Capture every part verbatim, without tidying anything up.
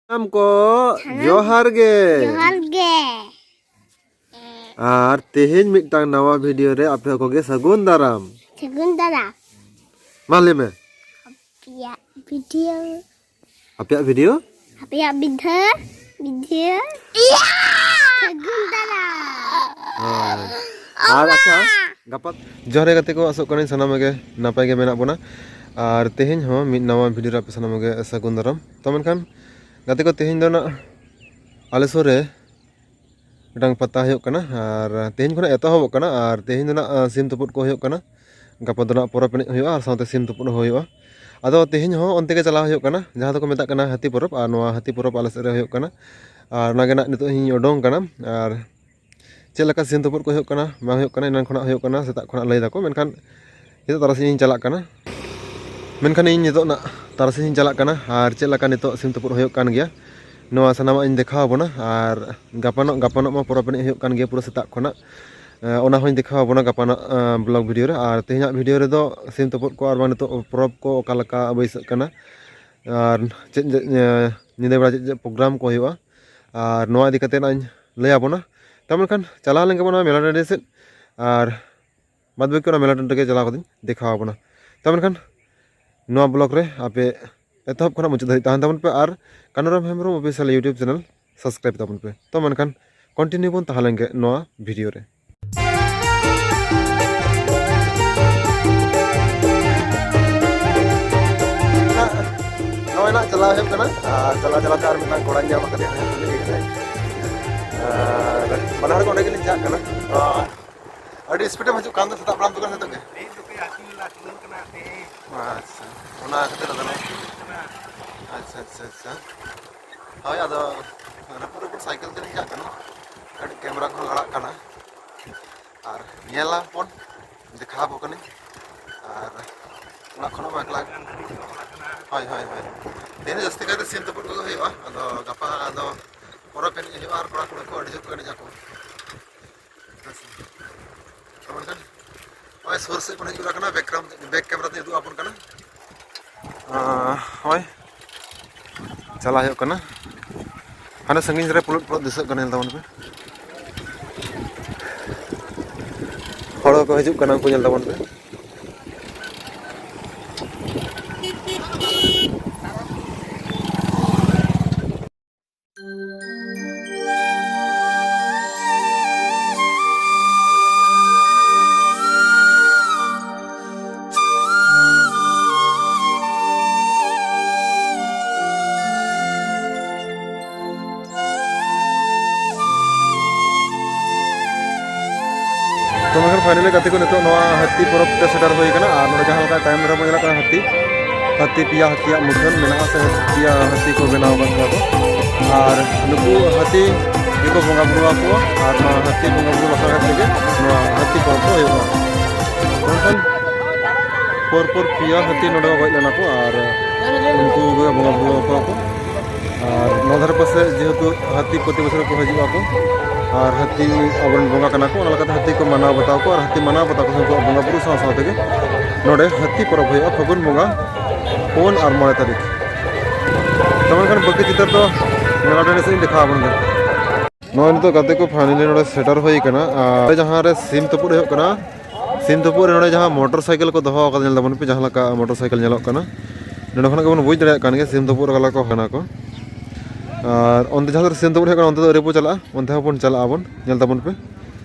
ᱥᱟᱱᱟᱢ ᱠᱚ ᱥᱟᱱᱟᱢ ᱡᱚᱦᱟᱨ ᱜᱮ᱾ ᱡᱚᱦᱟᱨ ᱜᱮ᱾ ᱟᱨ ᱛᱮᱦᱮᱧ ᱢᱤᱫᱴᱟᱝ ᱱᱟᱣᱟ ᱵᱷᱤᱰᱤᱭᱳ ᱨᱮ ᱟᱯᱮ ᱠᱚᱜᱮ ᱥᱟᱹᱜᱩᱱ ᱫᱟᱨᱟᱢ᱾ ᱥᱟᱹᱜᱩᱱ ᱫᱟᱨᱟᱢ᱾ ᱢᱟ ᱞᱟᱹᱭ ᱢᱮ᱾ ᱟᱯᱮᱭᱟᱜ ᱵᱷᱤᱰᱤᱭᱳ᱾ ᱟᱯᱮᱭᱟᱜ ᱵᱷᱤᱰᱤᱭᱳ? ᱟᱯᱮᱭᱟᱜ ᱵᱤᱫᱷᱟᱹ, ᱵᱤᱫᱷᱟᱹ᱾ ᱥᱟᱹᱜᱩᱱ ᱫᱟᱨᱟᱢ᱾ ᱦᱳᱭ᱾ ᱟᱨ ᱟᱪᱪᱷᱟ, ᱜᱟᱯᱟ ᱡᱚᱦᱟᱨ ᱜᱮ ᱜᱟᱛᱮ ᱠᱚ, ᱟᱥᱚᱜ ᱠᱟᱹᱱᱟᱹᱧ ᱥᱟᱱᱟᱢ ᱜᱮ ᱱᱟᱯᱟᱭ ᱜᱮ ᱢᱮᱱᱟᱜ ᱵᱚᱱᱟ᱾ ᱟᱨ ᱛᱮᱦᱮᱧ ᱦᱚᱸ ᱢᱤᱫ ᱱᱟᱣᱟ ᱵᱷᱤᱰᱤᱭᱳ ᱨᱮ ᱟᱯᱮ ᱥᱟᱱᱟᱢ ᱜᱮ ᱥᱟᱹᱜᱩᱱ ᱫᱟᱨᱟᱢ᱾ ᱛᱚ ᱢᱮᱱᱠᱷᱟᱱ ᱜᱟᱛᱮ ᱠᱚ, ᱛᱮᱦᱮᱧ ᱫᱚ ᱱᱟᱜ ᱟᱞᱮ ᱥᱩᱨ ᱨᱮ ᱢᱤᱫᱴᱟᱝ ᱯᱟᱛᱟ ᱦᱩᱭᱩᱜ ᱠᱟᱱᱟ, ᱟᱨ ᱛᱮᱦᱮᱧ ᱠᱷᱚᱱᱟᱜ ᱮᱛᱚᱦᱚᱵᱚᱜ ᱠᱟᱱᱟ, ᱟᱨ ᱛᱮᱦᱮᱧ ᱫᱚ ᱱᱟᱜ, ᱟᱸ, ᱥᱤᱢ ᱛᱩᱯᱩᱫ ᱠᱚ ᱦᱩᱭᱩᱜ ᱠᱟᱱᱟ᱾ ᱜᱟᱯᱟ ᱫᱚ ᱱᱟᱜ ᱯᱚᱨᱚᱵᱽ ᱮᱱᱮᱡ ᱦᱩᱭᱩᱜᱼᱟ, ᱟᱨ ᱥᱟᱶᱛᱮ ᱥᱤᱢ ᱛᱩᱯᱩᱫ ᱦᱚᱸ ᱦᱩᱭᱩᱜᱼᱟ᱾ ᱟᱫᱚ ᱛᱮᱦᱮᱧ ᱦᱚᱸ ᱚᱱᱛᱮ ᱜᱮ ᱪᱟᱞᱟᱣ ᱦᱩᱭᱩᱜ ᱠᱟᱱᱟ, ᱡᱟᱦᱟᱸ ᱫᱚᱠᱚ ᱢᱮᱛᱟᱜ ᱠᱟᱱᱟ ᱦᱟᱹᱛᱤ ᱯᱚᱨᱚᱵᱽ, ᱟᱨ ᱱᱚᱣᱟ ᱦᱟᱹᱛᱤ ᱯᱚᱨᱚᱵᱽ ᱟᱞᱮ ᱥᱮᱫ ᱨᱮ ᱦᱩᱭᱩᱜ ᱠᱟᱱᱟ᱾ ᱟᱨ ᱚᱱᱟ ᱜᱮ ᱱᱟᱜ ᱱᱤᱛᱚᱜ ᱤᱧ ᱩᱰᱩᱝ ᱠᱟᱱᱟ, ᱟᱨ ᱪᱮᱫ ᱞᱮᱠᱟ ᱥᱤᱢ ᱛᱩᱯᱩᱫ ᱠᱚ ᱦᱩᱭᱩᱜ ᱠᱟᱱᱟ, ᱵᱟᱝ ᱦᱩᱭᱩᱜ ᱠᱟᱱᱟ, ᱮᱱᱟᱱ ᱠᱷᱚᱱᱟᱜ ᱦᱩᱭᱩᱜ ᱠᱟᱱᱟ, ᱥᱮᱛᱟᱜ ᱠᱷᱚᱱᱟᱜ ᱞᱟᱹᱭ ᱫᱟᱠᱚ, ᱢᱮᱱᱠᱷᱟᱱ ᱱᱤᱛᱚᱜ ᱛᱟᱨᱟᱥᱤᱧ ᱤᱧ ᱪᱟᱞᱟᱜ ᱠᱟᱱᱟ᱾ ᱢᱮᱱᱠᱷᱟᱱ ᱤᱧ ᱱᱤᱛᱚᱜ ᱱᱟᱜ ᱛᱟᱨᱟᱥᱤᱧ ᱤᱧ ᱪᱟᱞᱟᱜ ᱠᱟᱱᱟ, ᱟᱨ ᱪᱮᱫ ᱞᱮᱠᱟ ᱱᱤᱛᱚᱜ ᱥᱤᱢ ᱛᱩᱯᱩᱫ ᱦᱩᱭᱩᱜ ᱠᱟᱱ ᱜᱮᱭᱟ, ᱱᱚᱣᱟ ᱥᱟᱱᱟᱢᱟᱜ ᱤᱧ ᱫᱮᱠᱷᱟᱣ ᱟᱵᱚᱱᱟ᱾ ᱟᱨ ᱜᱟᱯᱟᱱᱚᱜ, ᱜᱟᱯᱟᱱᱚᱜ ᱢᱟ ᱯᱚᱨᱚᱵᱽ ᱮᱱᱮᱡ ᱦᱩᱭᱩᱜ ᱠᱟᱱ ᱜᱮᱭᱟ ᱯᱩᱨᱟᱹ ᱥᱮᱛᱟᱜ ᱠᱷᱚᱱᱟᱜ᱾ ᱮ, ᱚᱱᱟ ᱦᱚᱸᱧ ᱫᱮᱠᱷᱟᱣ ᱟᱵᱚᱱᱟ ᱜᱟᱯᱟᱱᱟᱜ, ᱮ, ᱵᱞᱚᱜ ᱵᱷᱤᱰᱤᱭᱳ ᱨᱮ᱾ ᱟᱨ ᱛᱮᱦᱮᱧᱟᱜ ᱵᱷᱤᱰᱤᱭᱳ ᱨᱮᱫᱚ ᱥᱤᱢ ᱛᱩᱯᱩᱫ ᱠᱚ ᱟᱨ ᱵᱟᱝ ᱱᱤᱛᱚᱜ ᱯᱚᱨᱚᱵᱽ ᱠᱚ ᱚᱠᱟ ᱞᱮᱠᱟ ᱵᱟᱹᱭᱥᱟᱹᱜ ᱠᱟᱱᱟ, ᱟᱨ ᱪᱮᱫ, ᱮ, ᱧᱤᱫᱟᱹ ᱵᱮᱲᱟ ᱪᱮᱫ ᱪᱮᱫ ᱯᱨᱳᱜᱨᱟᱢ ᱠᱚ ᱦᱩᱭᱩᱜᱼᱟ, ᱟᱨ ᱱᱚᱣᱟ ᱤᱫᱤ ᱠᱟᱛᱮ ᱱᱟᱜ ᱤᱧ ᱞᱟᱹᱭ ᱟᱵᱚᱱᱟ᱾ ᱛᱚ ᱢᱮᱱᱠᱷᱟᱱ ᱪᱟᱞᱟᱣ ᱞᱮᱱ ᱜᱮᱵᱚᱱ ᱱᱚᱣᱟ ᱢᱮᱞᱟ ᱴᱟᱺᱰᱤ ᱥᱮᱫ, ᱟᱨ ᱵᱟᱫᱽ ᱵᱟᱹᱠᱤ ᱚᱱᱟ ᱢᱮᱞᱟ ᱴᱟᱺᱰᱤ ᱨᱮᱜᱮ ᱪᱟᱞᱟᱣ ᱠᱟᱛᱮᱧ ᱫᱮᱠᱷᱟᱣ ᱟᱵᱚᱱᱟ᱾ ᱛᱚ ᱢᱮᱱᱠᱷᱟᱱ ᱱᱚᱣᱟ ᱵᱞᱚᱜ ᱨᱮ ᱟᱯᱮ ᱮᱛᱚᱦᱚᱵ ᱠᱷᱚᱱᱟᱜ ᱢᱩᱪᱟᱹᱫ ᱫᱷᱟᱹᱵᱤᱡ ᱛᱟᱦᱮᱱ ᱛᱟᱵᱚᱱ ᱯᱮ, ᱟᱨ Kanuram Hembrom official YouTube channel subscribe ᱛᱟᱵᱚᱱ ᱯᱮ᱾ ᱛᱚ ᱢᱮᱱᱠᱷᱟᱱ ᱠᱚᱱᱴᱤᱱᱤᱭᱩ ᱵᱚᱱ ᱛᱟᱦᱮᱸ ᱞᱮᱱ ᱜᱮ ᱱᱚᱣᱟ ᱵᱷᱤᱰᱤᱭᱳ ᱨᱮ᱾ ᱱᱚᱜᱼᱚᱭ ᱱᱟᱜ ᱪᱟᱞᱟᱣ ᱦᱩᱭᱩᱜ ᱠᱟᱱᱟ, ᱟᱨ ᱪᱟᱞᱟᱣ ᱪᱟᱞᱟᱣ ᱛᱮ ᱟᱨ ᱢᱤᱫᱴᱟᱝ ᱠᱚᱲᱟᱧ ᱧᱟᱢ ᱟᱠᱟᱫᱮᱭᱟ, ᱟᱨ ᱵᱟᱱᱟ ᱦᱚᱲ ᱜᱮ ᱚᱸᱰᱮ ᱜᱮᱞᱤᱧ ᱪᱟᱞᱟᱜ ᱠᱟᱱᱟ᱾ ᱟᱨ ᱟᱹᱰᱤ ᱥᱯᱤᱰ ᱮᱢ ᱦᱤᱡᱩᱜ ᱠᱟᱱ ᱫᱚ ᱥᱮᱛᱟᱜ ᱵᱮᱲᱟ ᱫᱚ ᱱᱤᱛᱚᱜ ᱜᱮ᱾ ᱟᱪᱪᱷᱟ, ᱚᱱᱟ ᱠᱷᱟᱹᱛᱤᱨ ᱟᱫᱚ ᱱᱟᱜ, ᱟᱪᱪᱷᱟ, ᱟᱪᱪᱷᱟ, ᱟᱪᱪᱷᱟ᱾ ᱦᱳᱭ, ᱟᱫᱚ ᱨᱟᱹᱯᱩᱫ ᱨᱟᱹᱯᱩᱫ ᱥᱟᱭᱠᱮᱞ ᱛᱮᱞᱤᱧ ᱪᱟᱞᱟᱜ ᱠᱟᱱᱟ, ᱠᱟᱹᱴᱤᱡ ᱠᱮᱢᱮᱨᱟ ᱠᱚᱦᱚᱸ ᱞᱟᱲᱟᱜ ᱠᱟᱱᱟ, ᱟᱨ ᱧᱮᱞᱟ ᱵᱚᱱ, ᱫᱮᱠᱷᱟᱣ ᱟᱵᱚ ᱠᱟᱹᱱᱟᱹᱧ᱾ ᱟᱨ ᱚᱲᱟᱜ ᱠᱷᱚᱱ ᱦᱚᱸ ᱮᱠᱞᱟ᱾ ᱦᱳᱭ, ᱦᱳᱭ, ᱦᱳᱭ᱾ ᱛᱮᱦᱮᱧ ᱡᱟᱹᱥᱛᱤ ᱠᱟᱭᱛᱮ ᱥᱤᱢ ᱛᱩᱯᱩᱫ ᱠᱚᱜᱮ ᱦᱩᱭᱩᱜᱼᱟ, ᱟᱫᱚ ᱜᱟᱯᱟ ᱟᱫᱚ ᱯᱚᱨᱚᱵᱽ ᱮᱱᱮᱡ ᱦᱩᱭᱩᱜᱼᱟ, ᱟᱨ ᱠᱚᱲᱟ ᱠᱩᱲᱤ ᱠᱚ ᱟᱹᱰᱤ ᱡᱳᱨ ᱠᱚ ᱮᱱᱮᱡ ᱟᱠᱚ᱾ ᱦᱮᱸ ᱥᱮ᱾ ᱛᱚ ᱢᱮᱱᱠᱷᱟᱱ ᱱᱚᱜᱼᱚᱭ ᱥᱩᱨ ᱥᱮᱫ ᱠᱷᱚᱱ ᱦᱤᱡᱩᱜ ᱠᱟᱱᱟ, ᱵᱮᱠ ᱠᱮᱢ-, ᱵᱮᱠ ᱠᱮᱢᱮᱨᱟ ᱛᱮᱧ ᱩᱫᱩᱜ ᱟᱵᱚᱱ ᱠᱟᱱᱟ᱾ ᱟᱸ, ᱦᱳᱭ, ᱪᱟᱞᱟᱜ ᱦᱩᱭᱩᱜ ᱠᱟᱱᱟ᱾ ᱦᱟᱱᱮ ᱥᱟᱺᱜᱤᱧ ᱨᱮ ᱯᱩᱞᱩᱴ ᱯᱩᱞᱩᱴ ᱫᱤᱥᱟᱹᱜ ᱠᱟᱱᱟ, ᱧᱮᱞ ᱛᱟᱵᱚᱱ ᱯᱮ᱾ ᱦᱚᱲ ᱠᱚ ᱦᱤᱡᱩᱜ ᱠᱟᱱᱟ, ᱩᱱᱠᱩ ᱧᱮᱞ ᱛᱟᱵᱚᱱ ᱯᱮ᱾ ᱛᱚ ᱢᱮᱱᱠᱷᱟᱱ finally ᱜᱟᱛᱮ ᱠᱚ, ᱱᱤᱛᱚᱜ ᱱᱚᱣᱟ ᱦᱟᱹᱛᱤ ᱯᱚᱨᱚᱵᱽ ᱛᱮ ᱥᱮᱴᱮᱨ ᱦᱩᱭ ᱟᱠᱟᱱᱟ᱾ ᱟᱨ ᱱᱚᱰᱮ ᱡᱟᱦᱟᱸ ᱞᱮᱠᱟ ᱛᱟᱭᱚᱢ ᱨᱮ ᱵᱚᱱ ᱧᱮᱞᱚᱜ ᱠᱟᱱᱟ, ᱦᱟᱹᱛᱤ, ᱦᱟᱹᱛᱤ, ᱯᱮᱭᱟ ᱦᱟᱹᱛᱤᱭᱟᱜ ᱢᱩᱴᱷᱟᱹᱱ ᱢᱮᱱᱟᱜᱼᱟ, ᱥᱮ ᱯᱮᱭᱟ ᱦᱟᱹᱛᱤ ᱠᱚ ᱵᱮᱱᱟᱣ ᱟᱠᱟᱫ ᱠᱚᱣᱟ ᱠᱚ᱾ ᱟᱨ ᱱᱩᱠᱩ ᱦᱟᱹᱛᱤ ᱜᱮᱠᱚ ᱵᱚᱸᱜᱟ ᱵᱩᱨᱩ ᱟᱠᱚᱣᱟ᱾ ᱟᱨ ᱱᱚᱣᱟ ᱦᱟᱹᱛᱤ ᱵᱚᱸᱜᱟ ᱵᱩᱨᱩ ᱵᱟᱠᱷᱨᱟ ᱠᱟᱛᱮ ᱜᱮ ᱱᱚᱣᱟ ᱦᱟᱹᱛᱤ ᱯᱚᱨᱚᱵᱽ ᱫᱚ ᱦᱩᱭᱩᱜᱼᱟ᱾ ᱢᱮᱱᱠᱷᱟᱱ ᱯᱚᱨ ᱯᱚᱨ ᱯᱮᱭᱟ ᱦᱟᱹᱛᱤ ᱱᱚᱰᱮ ᱠᱚ ᱜᱚᱡ ᱞᱮᱱᱟ ᱠᱚ, ᱟᱨ ᱩᱱᱠᱩ ᱜᱮ ᱵᱚᱸᱜᱟ ᱵᱩᱨᱩ ᱟᱠᱚᱣᱟ ᱠᱚ᱾ ᱟᱨ ᱱᱚᱣᱟ ᱫᱷᱟᱨᱮ ᱯᱟᱥᱮ ᱡᱮᱦᱮᱛᱩ ᱦᱟᱹᱛᱤ ᱯᱨᱚᱛᱤ ᱵᱚᱪᱷᱚᱨ ᱠᱚ ᱦᱤᱡᱩᱜ ᱟᱠᱚ, ᱟᱨ ᱦᱟᱹᱛᱤ ᱟᱵᱚᱨᱮᱱ ᱵᱚᱸᱜᱟ ᱠᱟᱱᱟ ᱠᱚ, ᱚᱱᱟ ᱞᱮᱠᱟᱛᱮ ᱦᱟᱹᱛᱤ ᱠᱚ ᱢᱟᱱᱟᱣ ᱵᱟᱛᱟᱣ ᱠᱚᱣᱟ᱾ ᱟᱨ ᱦᱟᱹᱛᱤ ᱢᱟᱱᱟᱣ ᱵᱟᱛᱟᱣ ᱠᱚ, ᱩᱱᱠᱩᱣᱟᱜ ᱵᱚᱸᱜᱟ ᱵᱩᱨᱩ ᱥᱟᱶ ᱥᱟᱶ ᱛᱮᱜᱮ ᱱᱚᱰᱮ ᱦᱟᱹᱛᱤ ᱯᱚᱨᱚᱵᱽ ᱦᱩᱭᱩᱜᱼᱟ ᱯᱷᱟᱹᱜᱩᱱ ᱵᱚᱸᱜᱟ ᱯᱩᱱ ᱟᱨ ᱢᱚᱬᱮ ᱛᱟᱹᱨᱤᱠᱷ᱾ ᱛᱚ ᱢᱮᱱᱠᱷᱟᱱ ᱵᱟᱹᱠᱤ ᱪᱤᱛᱟᱹᱨ ᱫᱚ ᱢᱮᱞᱟ ᱴᱟᱺᱰᱤ ᱥᱮᱫ ᱤᱧ ᱫᱮᱠᱷᱟᱣ ᱟᱵᱚᱱ ᱜᱮ᱾ ᱱᱚᱜᱼᱚᱭ ᱱᱤᱛᱚᱜ ᱜᱟᱛᱮ ᱠᱚ finally ᱱᱚᱰᱮ ᱥᱮᱴᱮᱨ ᱦᱩᱭ ᱟᱠᱟᱱᱟ᱾ ᱟᱨ ᱡᱟᱦᱟᱸ ᱨᱮ ᱥᱤᱢ ᱛᱩᱯᱩᱫ ᱦᱩᱭᱩᱜ ᱠᱟᱱᱟ, ᱥᱤᱢ ᱛᱩᱯᱩᱫ ᱨᱮ ᱱᱚᱰᱮ ᱡᱟᱦᱟᱸ ᱢᱚᱴᱚᱨ ᱥᱟᱭᱠᱮᱞ ᱠᱚ ᱫᱚᱦᱚ ᱟᱠᱟᱫᱟ, ᱧᱮᱞ ᱫᱟᱵᱚᱱ ᱯᱮ ᱡᱟᱦᱟᱸ ᱞᱮᱠᱟ ᱢᱚᱴᱚᱨ ᱥᱟᱭᱠᱮᱞ ᱧᱮᱞᱚᱜ ᱠᱟᱱᱟ᱾ ᱱᱚᱰᱮ ᱠᱷᱚᱱᱟᱜ ᱜᱮᱵᱚᱱ ᱵᱩᱡᱽ ᱫᱟᱲᱮᱭᱟᱜ ᱠᱟᱱ ᱜᱮᱭᱟ ᱥᱤᱢ ᱛᱩᱯᱩᱫ ᱨᱮ ᱚᱠᱟ ᱞᱮᱠᱟ ᱠᱚ ᱦᱮᱱᱟ ᱠᱚ᱾ ᱟᱨ ᱚᱱᱛᱮ ᱡᱟᱦᱟᱸ ᱨᱮ ᱥᱤᱢ ᱛᱩᱯᱩᱫ ᱦᱩᱭᱩᱜ ᱠᱟᱱᱟ, ᱚᱱᱛᱮ ᱫᱚ ᱟᱹᱣᱨᱤ ᱵᱚ ᱪᱟᱞᱟᱜᱼᱟ, ᱚᱱᱛᱮ ᱦᱚᱸ ᱵᱚᱱ ᱪᱟᱞᱟᱜ ᱟᱵᱚᱱ, ᱧᱮᱞ ᱛᱟᱵᱚᱱ ᱯᱮ᱾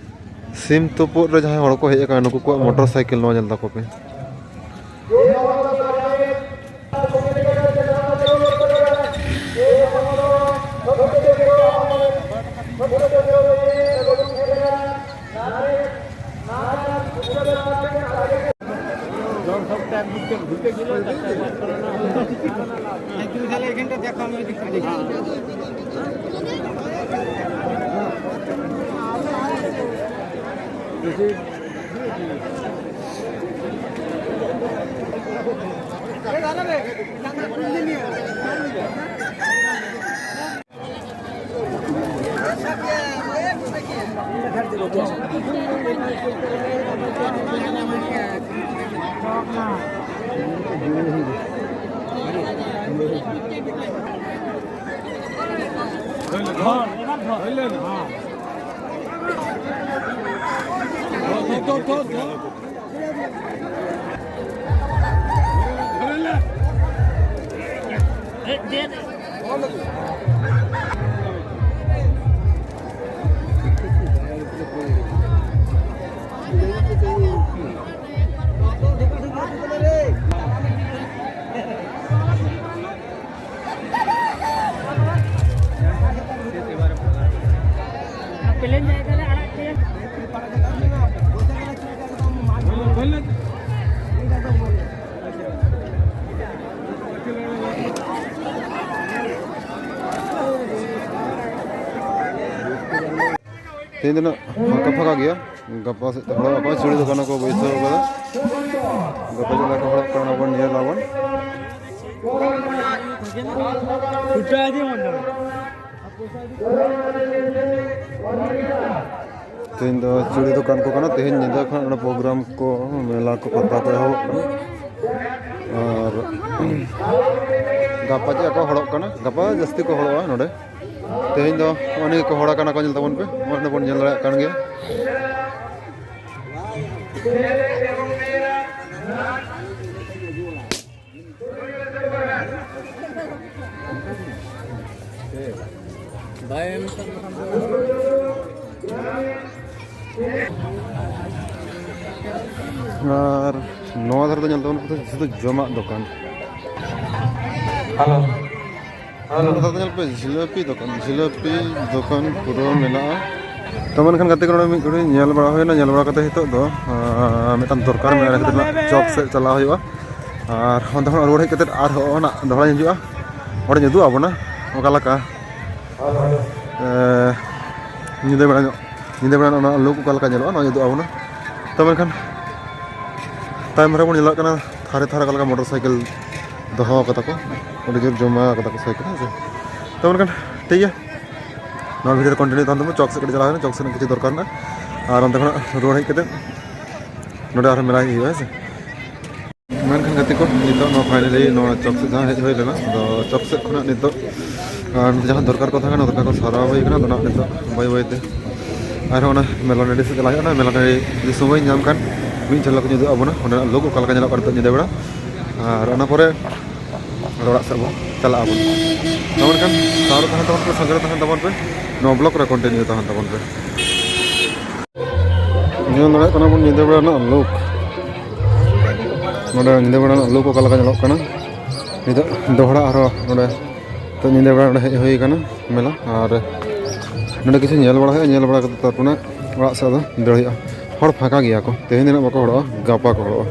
ᱥᱤᱢ ᱛᱩᱯᱩᱫ ᱨᱮ ᱡᱟᱦᱟᱸᱭ ᱦᱚᱲ ᱠᱚ ᱦᱮᱡ ᱟᱠᱟᱱᱟ, ᱱᱩᱠᱩ ᱠᱚᱣᱟᱜ ᱢᱚᱴᱚᱨ ᱥᱟᱭᱠᱮᱞ ᱱᱚᱣᱟ ᱧᱮᱞ ᱛᱟᱠᱚ ᱯᱮ᱾ ᱯᱞᱮᱱ ᱡᱟᱭᱜᱟ ᱨᱮ ᱟᱲᱟᱜ ᱠᱮᱫ᱾ ᱛᱮᱦᱮᱧ ᱫᱚ ᱱᱟᱜ ᱯᱷᱟᱸᱠᱟ ᱯᱷᱟᱸᱠᱟ ᱜᱮᱭᱟ᱾ ᱜᱟᱯᱟ ᱥᱮᱫ ᱛᱮ ᱦᱚᱲᱚᱜ ᱟᱠᱚ, ᱪᱩᱲᱤ ᱫᱚᱠᱟᱱ ᱦᱚᱸᱠᱚ ᱵᱟᱹᱭᱥᱟᱹᱣ ᱠᱟᱫᱟ᱾ ᱜᱟᱯᱟ ᱪᱮᱫ ᱞᱮᱠᱟ ᱠᱚ ᱦᱚᱲᱚᱜ ᱠᱟᱱᱟ, ᱚᱱᱟ ᱵᱚᱱ ᱧᱮᱞ ᱟᱵᱚᱱ᱾ ᱛᱮᱦᱮᱧ ᱫᱚ ᱪᱩᱲᱤ ᱫᱚᱠᱟᱱ ᱠᱚ ᱠᱟᱱᱟ᱾ ᱛᱮᱦᱮᱧ ᱧᱤᱫᱟᱹ ᱠᱷᱚᱱ ᱱᱚᱰᱮ ᱯᱨᱳᱜᱨᱟᱢ ᱠᱚ, ᱢᱮᱞᱟ ᱠᱚ, ᱯᱟᱛᱟ ᱠᱚ ᱮᱦᱚᱵᱚᱜ ᱠᱟᱱᱟ᱾ ᱟᱨ ᱜᱟᱯᱟ ᱪᱮᱫ ᱠᱚ ᱦᱚᱲᱚᱜ ᱠᱟᱱᱟ, ᱜᱟᱯᱟ ᱡᱟᱹᱥᱛᱤ ᱠᱚ ᱦᱚᱲᱚᱜᱼᱟ ᱱᱚᱰᱮ᱾ ᱛᱮᱦᱮᱧ ᱫᱚ ᱱᱚᱜᱼᱚ ᱱᱤᱭᱟᱹ ᱠᱚ ᱦᱚᱲ ᱠᱟᱱᱟ ᱠᱚ, ᱧᱮᱞ ᱛᱟᱵᱚᱱ ᱯᱮ, ᱱᱚᱜᱼᱚᱭ ᱱᱚᱰᱮ ᱵᱚᱱ ᱧᱮᱞ ᱫᱟᱲᱮᱭᱟᱜ ᱠᱟᱱ ᱜᱮᱭᱟ᱾ ᱟᱨ ᱱᱚᱣᱟ ᱫᱷᱟᱨᱮ ᱫᱚ ᱧᱮᱞ ᱛᱟᱵᱚᱱ ᱯᱮ, ᱥᱩᱫᱷᱩ ᱡᱚᱢᱟᱜ ᱫᱚᱠᱟᱱ᱾ ᱦᱮᱞᱳ᱾ ᱦᱮᱞᱳ᱾ ᱱᱚᱣᱟ ᱫᱷᱟᱨᱮ ᱫᱚ ᱧᱮᱞ ᱯᱮ, ᱡᱷᱤᱞᱟᱹᱯᱤ ᱫᱚᱠᱟᱱ, ᱡᱷᱤᱞᱟᱹᱯᱤ ᱫᱚᱠᱟᱱ ᱯᱩᱨᱟᱹ ᱢᱮᱱᱟᱜᱼᱟ᱾ ᱛᱚ ᱢᱮᱱᱠᱷᱟᱱ ᱜᱟᱛᱮ ᱠᱚ, ᱱᱚᱰᱮ ᱢᱤᱫ ᱜᱷᱟᱹᱲᱤᱡ ᱧᱮᱞ ᱵᱟᱲᱟ ᱦᱩᱭᱱᱟ, ᱧᱮᱞ ᱵᱟᱲᱟ ᱠᱟᱛᱮ ᱱᱤᱛᱚᱜ ᱫᱚ, ᱟᱸ, ᱢᱤᱫᱴᱟᱝ ᱫᱚᱨᱠᱟᱨ ᱢᱮᱱᱟᱜᱼᱟ, ᱠᱷᱟᱹᱛᱤᱨ ᱱᱟᱜ ᱪᱚᱠ ᱥᱮᱫ ᱪᱟᱞᱟᱣ ᱦᱩᱭᱩᱜᱼᱟ᱾ ᱟᱨ ᱚᱱᱛᱮ ᱠᱷᱚᱱᱟᱜ ᱨᱩᱣᱟᱹᱲ ᱦᱮᱡ ᱠᱟᱛᱮ ᱟᱨᱦᱚᱸ ᱱᱟᱜ ᱫᱚᱦᱲᱟᱧ ᱦᱤᱡᱩᱜᱼᱟ, ᱚᱸᱰᱮᱧ ᱩᱫᱩᱜ ᱟᱵᱚᱱᱟ ᱚᱠᱟ ᱞᱮᱠᱟ, ᱮᱸ, ᱧᱤᱫᱟᱹ ᱵᱮᱲᱟ ᱧᱚᱜ, ᱧᱤᱫᱟᱹ ᱵᱮᱲᱟ ᱚᱱᱟ ᱞᱩᱠ ᱚᱠᱟ ᱞᱮᱠᱟ ᱧᱮᱞᱚᱜᱼᱟ, ᱱᱚᱣᱟᱧ ᱩᱫᱩᱜ ᱟᱵᱚᱱᱟ᱾ ᱛᱚ ᱢᱮᱱᱠᱷᱟᱱ ᱛᱟᱭᱚᱢ ᱨᱮ ᱵᱚᱱ ᱧᱮᱞᱚᱜ ᱠᱟᱱᱟ, ᱛᱷᱟᱨᱮ ᱛᱷᱟᱨᱮ ᱚᱠᱟ ᱞᱮᱠᱟ ᱢᱚᱴᱚᱨ ᱥᱟᱭᱠᱮᱞ ᱫᱚᱦᱚ ᱠᱟᱫᱟ ᱠᱚ, ᱟᱹᱰᱤ ᱡᱳᱨ ᱡᱚᱢᱟ ᱠᱟᱫᱟ ᱠᱚ ᱥᱟᱭᱠᱮᱞ, ᱦᱮᱸ ᱥᱮ᱾ ᱛᱚ ᱢᱮᱱᱠᱷᱟᱱ ᱴᱷᱤᱠ ᱜᱮᱭᱟ, ᱱᱚᱣᱟ ᱵᱷᱤᱰᱤᱭᱳ ᱨᱮ ᱠᱚᱱᱴᱤᱱᱤᱭᱩ ᱛᱟᱦᱮᱱ ᱛᱟᱵᱚᱱ᱾ ᱪᱚᱠ ᱥᱮᱫ ᱠᱟᱹᱴᱤᱡ ᱪᱟᱞᱟᱣ ᱦᱩᱭᱱᱟ, ᱪᱚᱠ ᱥᱮᱫ ᱠᱤᱪᱷᱩ ᱫᱚᱨᱠᱟᱨ ᱢᱮᱱᱟᱜᱼᱟ, ᱟᱨ ᱚᱱᱛᱮ ᱠᱷᱚᱱᱟᱜ ᱨᱩᱣᱟᱹᱲ ᱦᱮᱡ ᱠᱟᱛᱮ ᱱᱚᱰᱮ ᱟᱨᱦᱚᱸ ᱢᱮᱞᱟ ᱦᱩᱭᱩᱜᱼᱟ, ᱦᱮᱸ ᱥᱮ᱾ ᱢᱮᱱᱠᱷᱟᱱ ᱜᱟᱛᱮ ᱠᱚ, ᱱᱤᱛᱚᱜ ᱱᱚᱣᱟ ᱯᱷᱟᱭᱱᱟᱞᱤ ᱱᱚᱣᱟ ᱪᱚᱠ ᱥᱮᱫ ᱡᱟᱦᱟᱸ ᱦᱮᱡ ᱦᱩᱭ ᱞᱮᱱᱟ, ᱟᱫᱚ ᱪᱚᱠ ᱥᱮᱫ ᱠᱷᱚᱱᱟᱜ ᱱᱤᱛᱚᱜ ᱟᱨ ᱡᱟᱦᱟᱸ ᱫᱚᱨᱠᱟᱨ ᱠᱚ ᱛᱟᱦᱮᱸ ᱠᱟᱱᱟ, ᱫᱚᱨᱠᱟᱨ ᱠᱚ ᱥᱟᱨᱟᱣ ᱦᱩᱭ ᱠᱟᱱᱟ᱾ ᱟᱫᱚ ᱱᱟᱜ ᱱᱤᱛᱚᱜ ᱵᱟᱹᱭ ᱵᱟᱹᱭ ᱛᱮ ᱟᱨᱦᱚᱸ ᱚᱱᱟ ᱢᱮᱞᱟ ᱴᱟᱺᱰᱤ ᱥᱮᱫ ᱪᱟᱞᱟᱜ ᱦᱩᱭᱩᱜᱼᱟ᱾ ᱚᱱᱟ ᱢᱮᱞᱟ ᱴᱟᱺᱰᱤ ᱡᱩᱫᱤ ᱥᱚᱢᱚᱭ ᱧᱟᱢ ᱠᱷᱟᱱ, ᱢᱤᱫ ᱡᱷᱟᱞᱚᱠ ᱤᱧ ᱩᱫᱩᱜ ᱟᱵᱚᱱᱟ, ᱚᱸᱰᱮᱱᱟᱜ ᱞᱩᱠ ᱚᱠᱟ ᱞᱮᱠᱟ ᱧᱮᱞᱚᱜ ᱠᱟᱱᱟ ᱱᱤᱛᱚᱜ ᱧᱤᱫᱟᱹ ᱵᱮᱲᱟ᱾ ᱟᱨ ᱚᱱᱟ ᱯᱚᱨᱮ ᱟᱫᱚ ᱚᱲᱟᱜ ᱥᱮᱫ ᱵᱚᱱ ᱪᱟᱞᱟᱜ ᱟᱵᱚᱱ᱾ ᱛᱚ ᱢᱮᱱᱠᱷᱟᱱ ᱥᱟᱶᱨᱮ ᱛᱟᱦᱮᱱ ᱛᱟᱵᱚᱱ ᱯᱮ, ᱥᱚᱸᱜᱮ ᱨᱮ ᱛᱟᱦᱮᱱ ᱛᱟᱵᱚᱱ ᱯᱮ, ᱱᱚᱣᱟ ᱵᱞᱚᱜ ᱨᱮ ᱠᱚᱱᱴᱤᱱᱤᱭᱩ ᱛᱟᱦᱮᱱ ᱛᱟᱵᱚᱱ ᱯᱮ᱾ ᱧᱮᱞ ᱫᱟᱲᱮᱭᱟᱜ ᱠᱟᱱᱟ ᱵᱚᱱ ᱧᱤᱫᱟᱹ ᱵᱮᱲᱟ ᱨᱮᱱᱟᱜ ᱞᱩᱠ᱾ ᱱᱚᱰᱮ ᱧᱤᱫᱟᱹ ᱵᱮᱲᱟ ᱨᱮᱱᱟᱜ ᱞᱩᱠ ᱚᱠᱟ ᱞᱮᱠᱟ ᱧᱮᱞᱚᱜ ᱠᱟᱱᱟ᱾ ᱱᱤᱛᱚᱜ ᱫᱚᱦᱲᱟ ᱟᱨᱦᱚᱸ ᱱᱚᱰᱮ, ᱱᱤᱛᱚᱜ ᱧᱤᱫᱟᱹ ᱵᱮᱲᱟ ᱱᱚᱰᱮ ᱦᱮᱡ ᱦᱩᱭ ᱟᱠᱟᱱᱟ ᱢᱮᱞᱟ᱾ ᱟᱨ ᱱᱚᱰᱮ ᱠᱤᱪᱷᱩ ᱧᱮᱞ ᱵᱟᱲᱟ ᱦᱩᱭᱩᱜᱼᱟ, ᱧᱮᱞ ᱵᱟᱲᱟ ᱠᱟᱛᱮ ᱛᱟᱨᱯᱚᱨᱮ ᱚᱲᱟᱜ ᱥᱮᱫ ᱫᱚ ᱫᱟᱹᱲ ᱦᱩᱭᱩᱜᱼᱟ᱾ ᱦᱚᱲ ᱯᱷᱟᱸᱠᱟ ᱜᱮᱭᱟ ᱠᱚ, ᱛᱮᱦᱮᱧ ᱫᱚ ᱱᱟᱜ ᱵᱟᱠᱚ ᱦᱚᱲᱚᱜᱼᱟ, ᱜᱟᱯᱟ ᱠᱚ ᱦᱚᱲᱚᱜᱼᱟ᱾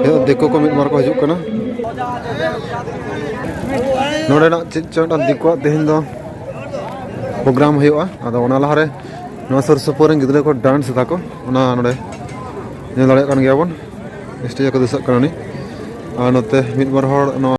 ᱱᱤᱛᱚᱜ ᱫᱤᱠᱩ ᱠᱚ ᱢᱤᱫ ᱵᱟᱨ ᱠᱚ ᱦᱤᱡᱩᱜ ᱠᱟᱱᱟ᱾ ᱱᱚᱰᱮᱱᱟᱜ ᱪᱮᱫ ᱪᱚᱝ ᱢᱤᱫᱴᱟᱝ ᱫᱤᱠᱩᱣᱟᱜ ᱛᱮᱦᱮᱧ ᱫᱚ ᱯᱨᱳᱜᱨᱟᱢ ᱦᱩᱭᱩᱜᱼᱟ᱾ ᱟᱫᱚ ᱚᱱᱟ ᱞᱟᱦᱟᱨᱮ ᱱᱚᱣᱟ ᱥᱩᱨ ᱥᱩᱯᱩᱨ ᱨᱮᱱ ᱜᱤᱫᱽᱨᱟᱹ ᱠᱚ ᱰᱟᱱᱥ ᱮᱫᱟ ᱠᱚ, ᱚᱱᱟ ᱱᱚᱰᱮ ᱧᱮᱞ ᱫᱟᱲᱮᱭᱟᱜ ᱠᱟᱱ ᱜᱮᱭᱟ ᱵᱚᱱ᱾ ᱥᱴᱮᱡ ᱨᱮᱠᱚ ᱫᱤᱥᱟᱹᱜ ᱠᱟᱱᱟ ᱩᱱᱤ᱾ ᱟᱨ ᱱᱚᱛᱮ ᱢᱤᱫ ᱵᱟᱨ ᱦᱚᱲ ᱱᱚᱣᱟ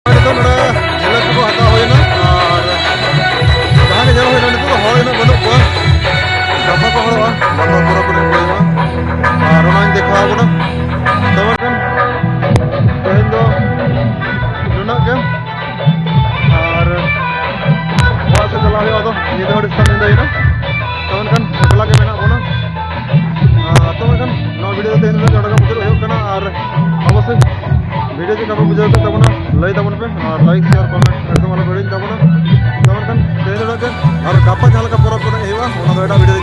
ᱱᱤᱛᱚᱜ ᱱᱚᱰᱮ ᱡᱷᱤᱞᱟᱹᱯᱤ ᱠᱚ ᱦᱟᱛᱟᱣ ᱦᱩᱭᱱᱟ ᱟᱨ ᱡᱟᱦᱟᱸ ᱜᱮ ᱧᱮᱞ ᱦᱩᱭᱱᱟ, ᱱᱤᱛᱚᱜ ᱫᱚ ᱦᱚᱲ ᱩᱱᱟᱹᱜ ᱵᱟᱹᱱᱩᱜ ᱠᱚᱣᱟ᱾ ᱜᱟᱯᱟ ᱠᱚ ᱦᱚᱲᱚᱜᱼᱟ, ᱜᱟᱯᱟ ᱯᱚᱨᱚᱵᱽ ᱮᱱᱮᱡ ᱠᱚ ᱦᱩᱭᱩᱜᱼᱟ᱾ ᱟᱨ ᱚᱱᱟᱧ ᱫᱮᱠᱷᱟᱣ ᱟᱵᱚᱱᱟ᱾ ᱛᱚᱵᱮ ᱠᱷᱟᱱ ᱛᱮᱦᱮᱧ ᱫᱚ ᱱᱩᱱᱟᱹᱜ ᱜᱮ᱾ ᱟᱨ ᱚᱲᱟᱜ ᱥᱮᱫ ᱪᱟᱞᱟᱜ ᱦᱩᱭᱩᱜᱼᱟ᱾ ᱟᱫᱚ ᱧᱤᱫᱟᱹ ᱦᱚᱸ ᱰᱤᱥᱴᱟᱵ ᱧᱤᱫᱟᱹᱭᱮᱱᱟ᱾ ᱛᱚ ᱢᱮᱱᱠᱷᱟᱱ ᱮᱠᱞᱟ ᱜᱮ ᱢᱮᱱᱟᱜ ᱵᱚᱱᱟ᱾ ᱟᱨ ᱛᱚ ᱢᱮᱱᱠᱷᱟᱱ ᱱᱚᱣᱟ ᱵᱷᱤᱰᱤᱭᱳ ᱫᱚ ᱛᱮᱦᱮᱧ ᱫᱚ ᱱᱚᱰᱮ ᱜᱮ ᱢᱩᱪᱟᱹᱫ ᱦᱩᱭᱩᱜ ᱠᱟᱱᱟ᱾ ᱟᱨ ᱚᱵᱚᱥᱥᱳᱭ ᱵᱷᱤᱰᱤᱭᱳ ᱪᱮᱫ ᱞᱮᱠᱟ ᱯᱮ ᱵᱩᱡᱷᱟᱹᱣ ᱠᱮᱫ ᱛᱟᱵᱚᱱᱟ ᱞᱟᱹᱭ ᱛᱟᱵᱚᱱ ᱯᱮ, ᱟᱨ ᱞᱟᱭᱤᱠ, ᱥᱮᱭᱟᱨ, ᱠᱚᱢᱮᱱᱴ ᱮᱠᱫᱚᱢ ᱟᱞᱚ ᱯᱮ ᱦᱤᱲᱤᱧ ᱛᱟᱵᱚᱱᱟ᱾ ᱛᱚ ᱢᱮᱱᱠᱷᱟᱱ ᱛᱮᱦᱮᱧ ᱫᱚ ᱱᱚᱰᱮ ᱜᱮ, ᱟᱨ ᱜᱟᱯᱟ ᱡᱟᱦᱟᱸ ᱞᱮᱠᱟ ᱯᱚᱨᱚᱵᱽ ᱠᱚ ᱮᱱᱮᱡ ᱦᱩᱭᱩᱜᱼᱟ, ᱚᱱᱟ ᱫᱚ ᱮᱴᱟᱜ ᱵᱷᱤᱰᱤᱭᱳ